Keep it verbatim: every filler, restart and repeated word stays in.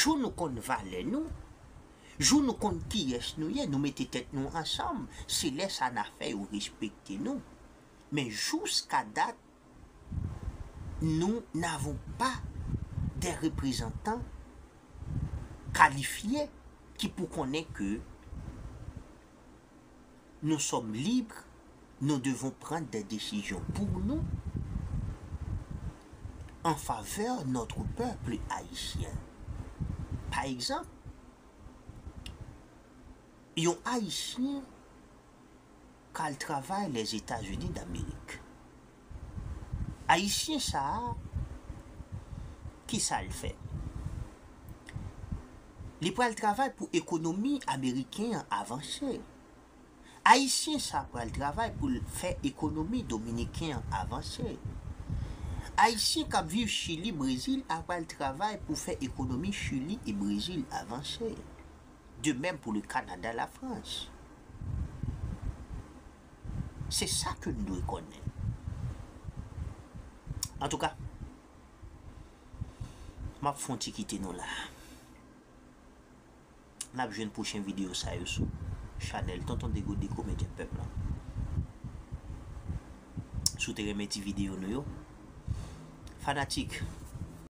Jou nou konn valè nou, jou nou konn kiyès nou ye, nou mete tèt nou ansanm, se lè sa n a fè yo respekte nou. Men jouska dat, nous n'avons pas des représentants qualifiés qui pour connaître que nous sommes libres, nous devons prendre des décisions pour nous en faveur de notre peuple haïtien. Pa egzanp, yon Ayisyen k al travay Lèzetazini Damerik. Ayisyen sa a, ki sa l fè? Li pral travay pou ekonomi ameriken an avanse. Ayisyen sa a pral travay pou l fè ekonomi dominiken an avanse. Ayisyen k ap viv Chili, Brezil a pral travay pou fè ekonomi Chili e Brezil avanse. De même pour le Canada, la France. Se sa ke n dwe konnen. Antouka, m ap fè yon ti kite nou la. N ap jwenn pwochen videyo sa yo sou chanèl Tonton Dego Deko Medya Pèp la. Si w te renmen ti videyo nou yo, fanatik,